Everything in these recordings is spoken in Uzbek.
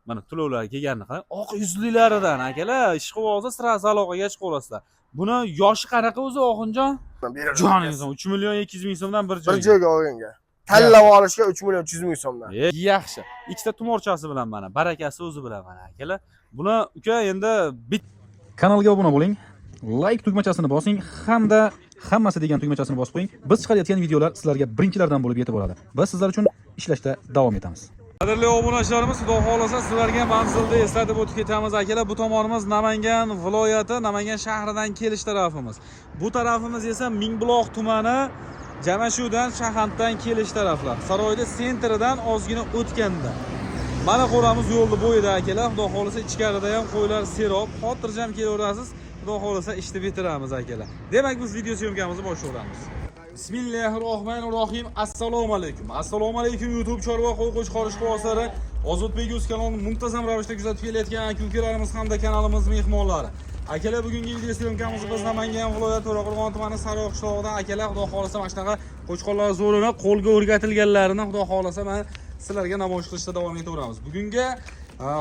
Mana to'lovlar kelganini qarang. Oq yuzlilaridan akalar, ish qilib olsa сразу aloqaga chiqaverasizlar. Buni yoshi qanaqa o'zi, Oxunjon? Joningiz 3 million 200 ming so'mdan bir Bir joyga. joyga olganga. Tanlab olishga 3 million 300 ming so'mdan. Yaxshi. Ikkita tumorchasi bilan mana, barakasi o'zi bilan mana akalar. Buni uka endi Kanalga obuna bo'ling, like tugmachasini bosing hamda hammasi degan tugmachasini bosib qo'ying. Biz chiqarayotgan videolar sizlarga birinchilardan bo'lib yetib boradi. Biz sizlar uchun ishlashda davom etamiz. Qadrli obunachilarimiz, Xudo xohlasa sizlarga manzilni eslatib o'tib ketamiz akalar. Bu tomonimiz Namangan viloyati, Namangan shahridan kelish tarafimiz. Bu tarafimiz esa Mingbuloq tumani, Jamashudan, Shahantdan kelish taraflar. Saroyda центр idan ozgina o'tganda. Mana ko'ramiz yo'lni bo'yida akalar. Xudo xohlasa ichkarida ham qo'ylar serob, xotirjam kelaverasiz. Xudo xohlasa ishni bitiramiz akalar. Demak, biz video съёмка mizni boshlayveramiz. Bismillahirrohmanirrohim. Assalomu alaykum. Assalomu alaykum YouTube chorva qo'y qo'chqor ishqibozlari, Ozodbek Uz kanalini muntazam ravishda kuzatib kelayotgan aka ukalarimiz hamda kanalimiz mehmonlari. Akalar, bugungi video съёмка mizni biz Namangan viloyati To'raqo'rg'on tumani Saroy qishlog'idan akalar, Xudo xohlasa mana shunaqa qo'chqorlar zo'rini qo'lga o'rgatilganlarini Xudo xohlasa mana sizlarga namoyish qilishda davom etaveramiz. Bugungi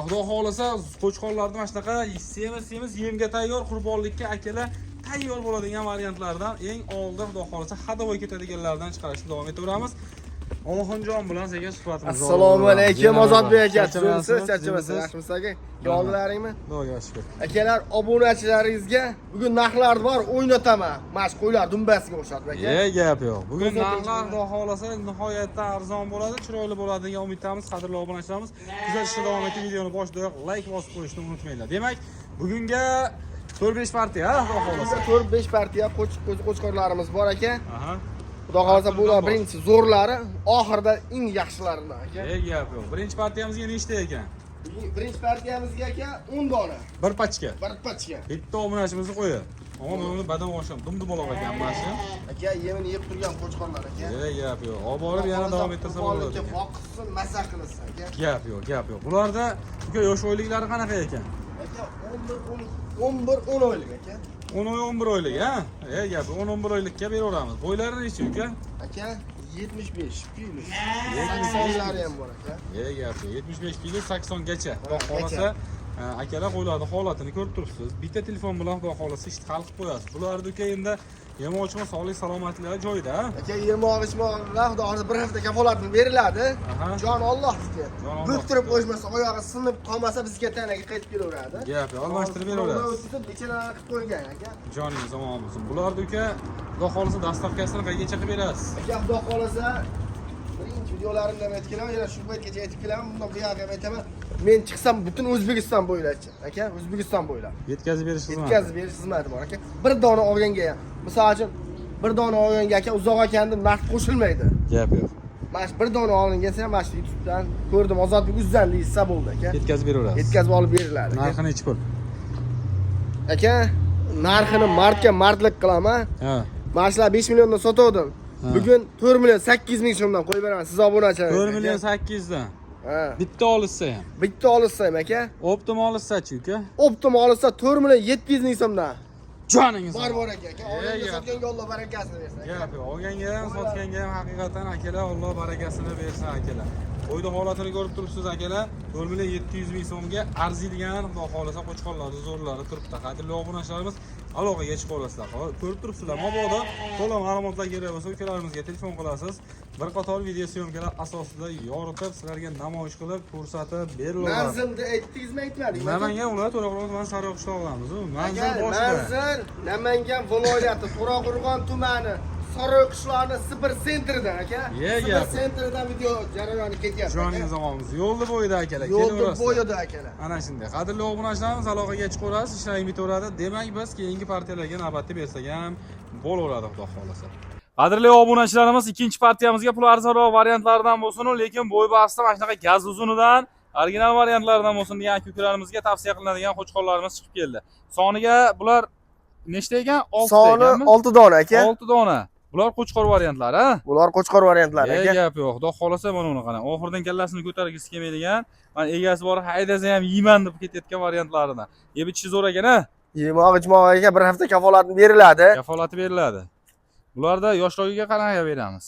Xudo xohlasa qo'chqorlarni mana shunaqa semiz semiz yemga tayyor, qurbonlikka akalar tayyor bo'ladigan variantlardan, eng oldi Xudo xohlasa ходовой ketadiganlardan chiqarishda davom etaveramiz. Omoxonjon bilan sekin suhbatimizni Assalomu alaykum, Ozodbek aka. Charchamayapsizmi? Tuzukmisiz, charchamaysiz, yaxshimisiz aka? Yoldilaringmi? Xudoga shukur. Akalar, obunachilaringizga bugun narxlar bor, o'ynataman. Mana shu qo'ylar dumbasiga o'xshatib aka. Gap yo'q. Bugun Ko'rsating. Narxlar Xudo xohlasa nihoyatda arzon bo'ladi, chiroyli bo'ladi degan umiddamiz. Qadrli obunachilarimiz, kuzatishda davom eting. Videoni boshidayoq like bosib qo'yishni unutmanglar. Demak, bugunga 4-5 partiya, Xudo xohlasa. 4-5 partiya qo'chqorlarimiz bor aka. Xudo xohlasa bular Bor. birinchi zo'rlari, oxirida eng yaxshilaridan aka. Gap yo'q. Birinchi partiyamizga nechta ekan? Birinchi partiyamizga aka 10 dona. Bir пачка. Bir пачка. Bitta obunachimizni qo'yi. Ammo buni badam oshim, dumdumaloq ekan mana shu. Aka, yemini yeb turgan qo'chqorlar aka. Gap yo'q. Olib borib yana davom ettirsa bo'ladi. Qurbonlikka boqsin, maza qilsin aka. Gap yo'q, gap yo'q. Bularda uka yosh oyliklari qanaqa ekan? Aka, 11 10 11 10 oylik aka. 10 oy 11 oylik, ha? Gap yo'q. 10 11 oylikka beraveramiz. Bo'ylari necha uka? Aka, 75 plus. 75. 80lari ham bor aka. Gap yo'q. 75 kilo 80 gacha. Xudo Ha, xohlasa akalar qo'ylarni holatini ko'rib turibsiz. Bitta telefon bilan Xudo xohlasa ishni hal qilib qo'yasiz. Bularni uka endi yemoq-ichmoq, sog'lik salomatliklari joyida, ha? Aka, yemoq ichmoqlar Xudo xohlasa bir hafta kafolatini beriladi. Jon Allohniki. Jon Alloh. Buktirib qo'yishmasa, oyog'i sinib qolmasa bizga tanaga qaytib kelaveradi. Gap yo'q, almashtirib beraverasiz. O'tkazib nechalarni qilib qo'ygan aka. Joningiz omon bo'lsin. Bularni uka Xudo xohlasa доставка sini qayergacha qilib berasiz? Aka, Xudo xohlasa birinchi videolarimda ham aytib kelaman, yana shu paytgacha aytib kelaman, bundan buyog'iga ham aytaman. Men chiqsam butun O'zbekiston bo'ylab, aka, O'zbekiston bo'ylab. Yetkazib berish xizmati. Yetkazib berish xizmati bor aka. Bir dona olganga ham, misol uchun bir dona olganga aka uzoq ekan deb narx qo'shilmaydi. Gap yo'q. Mana shu bir dona olingan ham mana shu YouTube'dan ko'rdim, Ozodbek Uzdan deyilsa bo'ldi aka. Yetkazib beraverasiz. Yetkazib olib beriladi aka. Narxi nechi pul? Aka, narxini mardga mardlik qilaman. Mana shular 5 milliondan sotuvdim. Bugun 4 million 800 ming so'mdan qo'yib beraman siz obunachilarga. 4 million 800 dan. Ha. Bitta olishsa ham. Bitta olishsa ham aka, Оптом olishsa-chi uka? Оптом olishsa 4 million 700 ming so'mdan. Joningiz. Bor bor aka, aka. Olganga gap. sotganga Alloh barakasini bersin aka. Gap yo'q. Olganga ham, sotganga ham haqiqatan akalar Alloh barakasini bersin akalar. Qo'yni holatini ko'rib turibsiz akalar. 4 million 700 ming so'mga arziydigan Xudo xohlasa qo'chqorlarni zo'rlari turibdi. Qadrli obunachilarimiz, aloqaga chiqa olasizlar. Ko'rib turibsizlar. Mabodo to'la ma'lumotlar kerak bo'lsa ukalarimizga telefon qilasiz. Bir qator video съёмка lar asosida yoritib, sizlarga namoyish qilib ko'rsatib berilaveradi. Manzilni aytdingizmi, aytmadingmi? Namangan viloyati To'raqo'rg'on tumani Sariq qishlog'idamiz. Manzil Aka, boshida. manzil Namangan viloyati To'raqo'rg'on tumani Saroy qishlog'ini Sibir центр idan aka. Sibir Gap. центр idan video jarayoni ketyapti. Joningiz omon bo'lsin. Yo'lni bo'yida akalar, Yo'lni kelaverasizlar. bo'yida akalar. Ana shunday. Qadrli obunachilarimiz, aloqaga chiqaverasiz, ishlaring bitaveradi. Demak, biz keyingi partiyalarga navbatni bersak ham bo'laveradi Xudo xohlasa. Qadrli obunachilarimiz, ikkinchi partiyamizga pul arzonroq variantlaridan bo'lsin, lekin bo'y basti mana shunaqa gaz uzunidan, original variantlaridan bo'lsin degan aka-ukalarimizga tavsiya qilinadigan qo'chqorlarimiz chiqib keldi. Soniga bular nechta ekan? 6 Soni ekanmi? 6 dona aka. 6 dona. Bular qo'chqor variantlari, ha? Bular qo'chqor variantlari aka. Gap yo'q. Xudo xohlasa mana uni qarang. Oxiridan kallasini ko'targisi kelmaydigan, mana egasi bor haydasa ham yeyman deb ketayotgan variantlaridan. Yeb ichishi zo'r ekan, ha? Yemoq ichmoq aka bir hafta kafolatini beriladi. Kafolati beriladi. Bularda yoshrogiga qanaqa beramiz?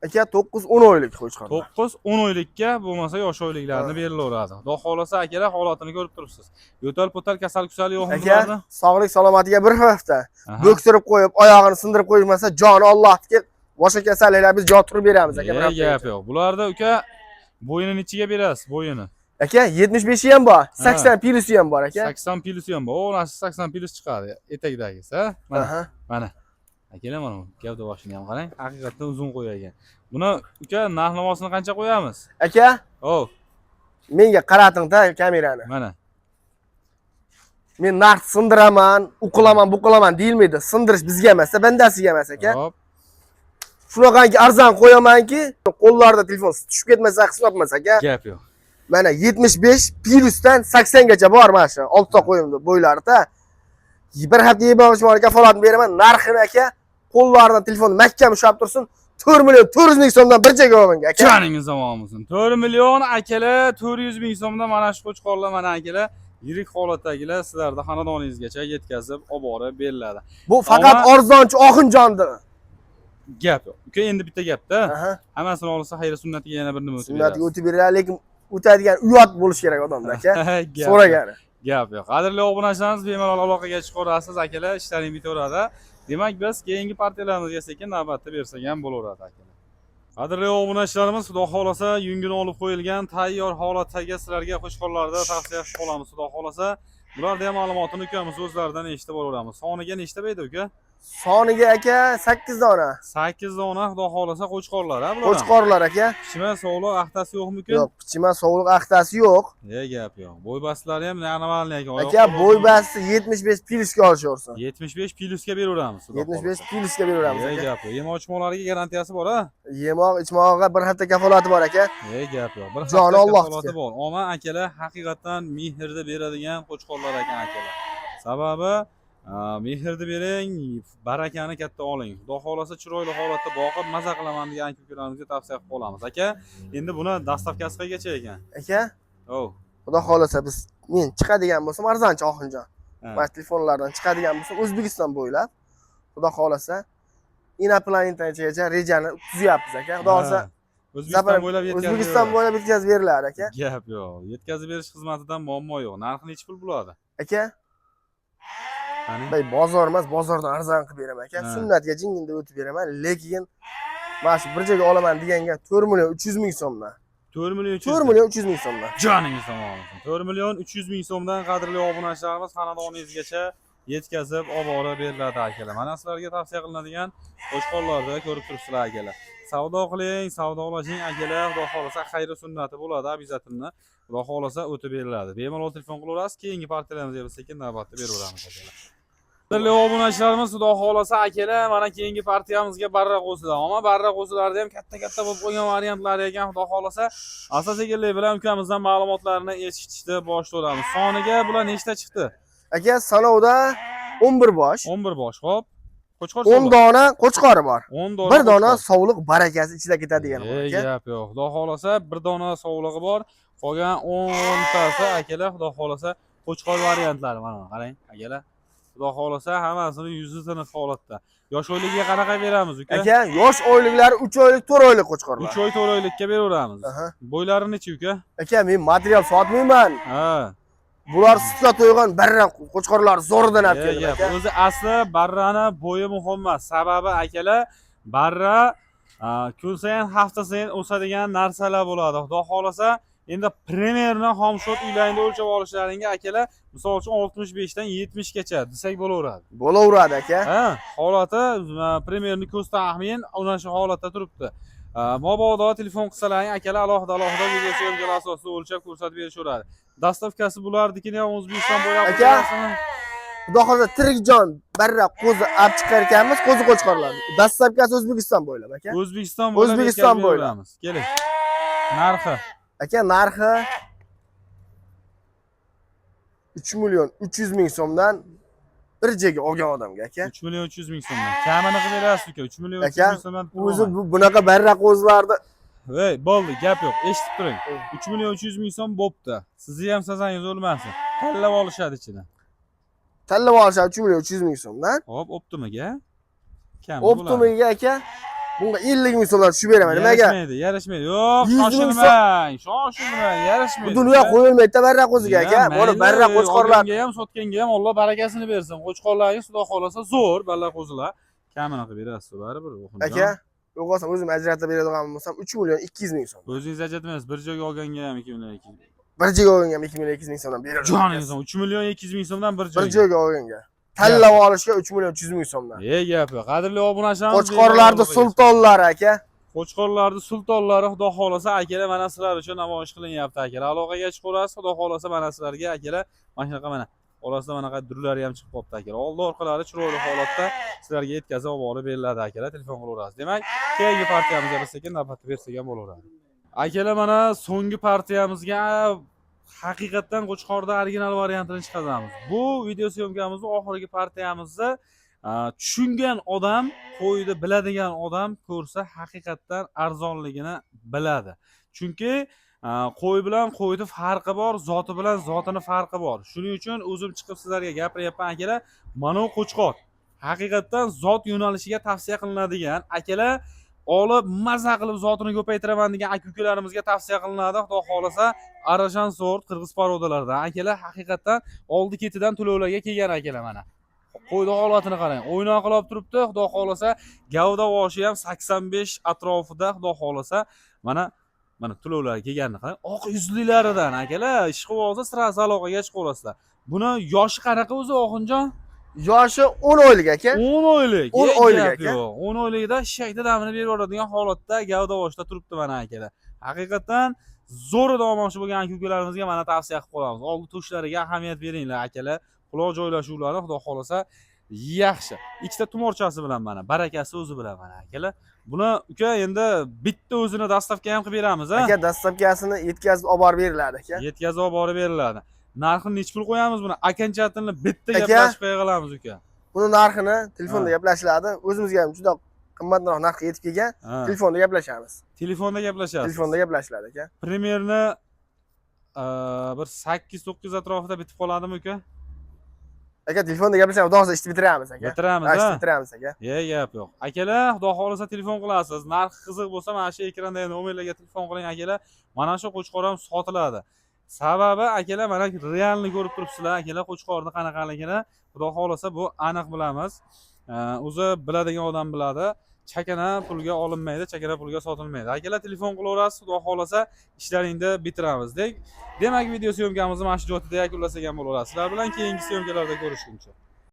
Aka, 9-10 oylik qo'chqorlar. 9-10 oylikka bo'lmasa yosh oyliklarni berilaveradi. Xudo xohlasa akalar, holatini ko'rib turibsiz. Yo'tal po'tal, kasal kusal yo'qmi Aka, bularni? Sog'lik salomatiga bir hafta Aha. bo'ktirib qo'yib, oyog'ini sindirib qo'ymasa, joni Allohniki, boshqa kasalliklar biz jon turib beramiz aka bir E, hafta. gap yo'q. Bularda uka, bo'yini nechiga berasiz, bo'yini? Aka, 75 ham bor, 80 plusi ham bor aka. 80 plusi ham bor. O, mana shu 80 plus chiqadi etakdagisi, ha? Mana, Aha. mana. Akalar, mana bu gavda boshini ham qarang, haqiqatdan uzun qo'y ekan. Buni uka, narx navosini qancha qo'yamiz? Aka, O, menga qarating-da kamerani. Mana. Men narx sindiraman, u qilaman, bu qilaman deyilmaydi. Sindirish bizga emas, bandasiga emas aka. Hop. Shunaqangi arzon qo'yamanki, qo'llarida telefon tushib ketmasa, hisobmas aka. Gap yo'q. Mana 75 plusdan 80 gacha bor mana shu. 6 ta qo'yimdi bo'ylarida. Bir hafta yeb olishim kafolatini beraman. Narxini aka, qo'llaridan telefon mahkam ushlab tursin. 4 million 400 ming so'mdan bir joyga olaman aka. Joningiz omon bo'lsin. 4 million akalar, 400 ming so'mdan mana shu qo'chqorlar, mana akalar, yirik holatdagilar sizlarda xonadoningizgacha yetkazib olib borib beriladi. Bu faqat Ama- arzonchi Oxunjonni. Gap yo'q. Uka, endi bitta gapda. Aha. Hammasini olsa xayr sunnatiga yana bir nima o'tib Sunnatga o'tib beriladi, lekin o'tadigan uyat bo'lishi kerak odamda aka. berasiz. Gap yo'q. So'ragani. Gap yo'q. Qadrli obunachilarimiz, bemalol aloqaga chiqaverasiz akalar, ishlaring bitaveradi. Demak, biz keyingi partiyalarimizga sekin navbatda bersak ham bo'laveradi akalar. Qadrli obunachilarimiz, Xudo xohlasa yungini olib qo'yilgan tayyor holatdagi sizlarga qo'chqorlarni tavsiya qilib qolamiz, Xudo xohlasa. Bularni ham ma'lumotini ukamiz o'zlaridan eshitib boraveramiz. Soniga nechta berdi uka? Soniga aka 8 dona. 8 dona, Xudo xohlasa, qo'chqorlar, ha bular. Qo'chqorlar aka. Pichma, sovliq, axtasi yo'qmi uka? Yo'q, pichma, sovliq, axtasi yo'q. E, gap yo'q. Bo'y bastlari ham normalniy ekan. Aka, bo'y basti 75 plusga olishaversin. 75 plusga beraveramiz, Xudo 75 xohlasa. plusga beraveramiz E, aka. gap yo'q. Yemoq ichmoqlariga garantiyasi bor, ha? Yemoq ichmog'iga bir hafta kafolati bor aka. E, gap yo'q. Bir Joni hafta Allohniki. kafolati bor. Omma akalar, haqiqatdan mehrni beradigan qo'chqorlar ekan akalar. Sababi mehrni bering, barakani katta oling. Xudo xohlasa chiroyli holatda boqib, maza qilaman degan aka-ukalarimizga tavsiya qilib qolamiz. Aka, endi buni доставка si qaygacha ekan? Aka, O. Xudo xohlasa biz men chiqadigan bo'lsam arzonchi Oxunjon. Ha. Mana telefonlardan chiqadigan bo'lsam O'zbekiston bo'ylab, Xudo xohlasa inoplanetagacha rejani tuzyapmiz aka. Xudo xohlasa Ha. O'zbekiston bo'ylab yetkazib O'zbekiston beradi. bo'ylab yetkazib beriladi aka. Gap yo'q. Yetkazib berish xizmatidan muammo yo'q. Narxi nechi pul bo'ladi? Aka, Qani? bay bozor emas, bozordan arzon qilib beraman aka. Ha. Sunnatga jingginda o'tib beraman, lekin mana shu bir joyga olaman deganga 4 million 300 ming so'mdan. 4 million 300. 4 million 300 ming so'mdan. Joningiz omon bo'lsin. 4 million 300 ming so'mdan, qadrli obunachilarimiz, xonadoningizgacha yetkazib olib borib beriladi akalar. Mana sizlarga tavsiya qilinadigan qo'chqorlarni ko'rib turibsizlar akalar. Savdo qiling, savdolashing akalar, Xudo xohlasa xayri sunnati bo'ladi, обязательно. Xudo xohlasa o'tib beriladi. Bemalol telefon qilaverasiz, keyingi partiyalarimizga biz sekin navbatda beraveramiz akalar. Qadrli obunachilarimiz, Xudo xohlasa akalar, mana keyingi partiyamizga barra qo'zilar. Ammo barra qo'zilarda ham katta-katta bo'lib qolgan variantlari ekan, Xudo xohlasa. Asta sekinlik bilan ukamizdan ma'lumotlarni eshitishni boshlaymiz. Soniga bular nechta chiqdi? Aka, sanovda 11 bosh, 11 bosh, xo'p. Qo'chqor 10 sovliq. dona qo'chqori bor. 10 dona. Bir dona qo'chqor. sovliq barakasi ichida ketadigan bor Ey, aka. gap yo'q. Xudo xohlasa bir dona sovlig'i bor. Qolgan 10 tasi akalar, Xudo xohlasa, qo'chqor variantlari mana qarang, akalar. Xudo xohlasa hammasini yuzi tiniq holatda. Yosh oyligiga qanaqa beramiz uka? Aka, yosh oyliklari 3 oylik, 4 oylik qo'chqorlar. 3 oy, 4 oylikka beraveramiz. Aha. Bo'ylari nechi uka? Aka, men material sotmayman. Ha. Bular sutga to'ygan barra qo'chqorlar zo'rdan olib Ey, keldim gap. aka. O'zi asli barrani bo'yi muhim emas. Sababi akalar, barra kun sayin, hafta sayin o'sadigan narsalar bo'ladi. Xudo xohlasa endi примерно xomshot uylaringda o'lchab olishlaringga akalar, misol uchun 65 dan 70 gacha desak bo'laveradi. Bo'laveradi aka. Ha, holati примерно ko'z taxmin ana shu holatda turibdi. Mabodo telefon qilsalaring akalar, alohida alohida video съёмка lar asosida o'lchab ko'rsatib berishaveradi. Доставка si bularnikini ham O'zbekiston bo'ylab Aka. berasizmi? Xudo xohlasa tirik jon barra qo'zi olib chiqar ekanmiz, qo'zi qo'chqorlar. Доставка si O'zbekiston bo'ylab aka. O'zbekiston bo'ylab O'zbekiston yetkazib bo'ylab. beramiz. Keling. Narxi Aka, narxi 3 million 300 ming so'mdan bir joyga olgan odamga aka. 3 million 300 ming so'mdan. Kamini qilib berasiz uka, 3 million 300 Aka, ming so'mdan. O'zi bunaqa barra qo'zilarni Ey, bo'ldi, gap yo'q. Eshitib turing. 3 million 300 ming so'm bo'pti. Sizni ham sazangiz o'lmasin. Tanlab olishadi ichidan. Tanlab olishadi 3 million 300 ming so'mdan. Hop, оптом iga. Kam bo'ladi. Оптом iga aka Bunga 50 ming so'mdan tushib beraman. Nimaga? Yarashmaydi, yarashmaydi. Yo'q, 100 ming shoshilmang, shoshilmang, yarashmaydi. Bu dunyo qo'yilmaydi barra qo'ziga aka. Buni barra qo'chqorlar. Olganga ham, sotganga ham Alloh barakasini bersin. Qo'chqorlaringiz xudo xolasa zo'r, balla qo'zilar. Kamini qilib berasiz baribir, Oxunjon. Aka, yo'q bo'lsam o'zim ajratib beradigan bo'lsam 3 million 200 ming so'm. O'zingiz ajratmaysiz, bir joyga olganga ham 2 million 200 ming. Bir joyga olganga 2 million 200 ming so'mdan beraman. Joningiz 3 million 200 ming so'mdan bir joyga. Bir joyga olganga. Tanlab olishga 3 million 300 ming so'mdan. E gap yo'q. Qadrli obunachilarimiz, Qo'chqorlarni sultonlari aka. Qo'chqorlarni sultonlari xudo xolasa akalar mana sizlar uchun namoyish qilinyapti akalar. Aloqaga chiqaverasiz, xudo xolasa mana sizlarga akalar mana shunaqa mana orasida manaqa durlari ham chiqib qolibdi akalar. Oldi orqalari chiroyli holatda sizlarga yetkazib olib borib beriladi akalar. Telefon qilaverasiz. Demak, keyingi partiyamizga biz sekin navbatni bersak ham bo'laveradi. Akalar mana so'nggi partiyamizga haqiqatdan Qo'chqorda original variantini chiqazamiz. Bu video syomkamizni oxirgi partiyamizni tushungan odam, qo'yni biladigan odam ko'rsa haqiqatdan arzonligini biladi. Chunki qo'y bilan qo'yni farqi bor, zoti bilan zotini farqi bor. Shuning uchun o'zim chiqib sizlarga gapiryapman akalar, mana bu Qo'chqor haqiqatdan zot yo'nalishiga tavsiya qilinadigan akalar, olib maza qilib zotini ko'paytiraman degan aka ukalarimizga tavsiya qilinadi. Xudo xohlasa Arashan sort qirg'iz порода laridan akalar, haqiqatdan oldi ketidan to'lovlarga kelgan akalar mana. Qo'yni holatini qarang. O'ynoqilab turibdi, xudo xohlasa gavda voshi ham 85 atrofida, xudo xohlasa mana mana to'lovlar kelganini qarang. Oq yuzlilaridan akalar, ish qilib olsa сразу aloqaga chiqaverasizlar. Buni yoshi qanaqa o'zi Oxunjon? Yoshi 10 oylik aka. 10 oylik. 10 Ey, oylik gap aka. yo'q. 10 oylikda shakda damini berib yuboradigan holatda gavda boshida turibdi mana akalar. Haqiqatdan zo'rida olmoqchi bo'lgan aka ukalarimizga mana tavsiya qilib qolamiz. Oldi tushlariga ahamiyat beringlar akalar. Quloq joylashuvlari xudo xolasa yaxshi. Ikkita tumorchasi bilan mana barakasi o'zi bilan mana akalar. Buni uka endi bitta o'zini доставка ham qilib beramiz, a? Aka, доставка sini yetkazib olib borib beriladi aka. Yetkazib olib borib beriladi. Narxini nechi pul qo'yamiz buni? Окончательно bitta Aka. gaplashib qo'ya qilamiz uka. Buni narxini telefonda Ha. gaplashiladi. O'zimizga ham juda qimmatroq narxga yetib kelgan. Ha. Telefonda gaplashamiz. Telefonda gaplashasiz. Telefonda gaplashiladi aka. Примерно bir 8-9 atrofida bitib qoladimi uka? Aka, telefonda gaplashamiz, xudo xohlasa ishni bitiramiz aka. Bitiramiz, Ha, ishni ha? bitiramiz aka. Ye, gap yo'q. Akalar, xudo xohlasa telefon qilasiz. Narxi qiziq bo'lsa, mana shu ekrandagi nomerlarga telefon qiling akalar. Mana shu qo'chqor ham sotiladi. Sababi akalar mana реальный ko'rib turibsizlar, akalar qo'chqorni qanaqaligini. Xudo xohlasa bu aniq bilamiz. O'zi biladigan odam biladi. Chakana pulga olinmaydi, chakana pulga sotilmaydi. Akalar telefon qilaverasiz, xudo xohlasa ishlaringni bitiramiz. Demak, video syomkamizni mana shu joyda yakunlasak ham bo'laveradi. Sizlar bilan keyingi syomkalarda ko'rishguncha.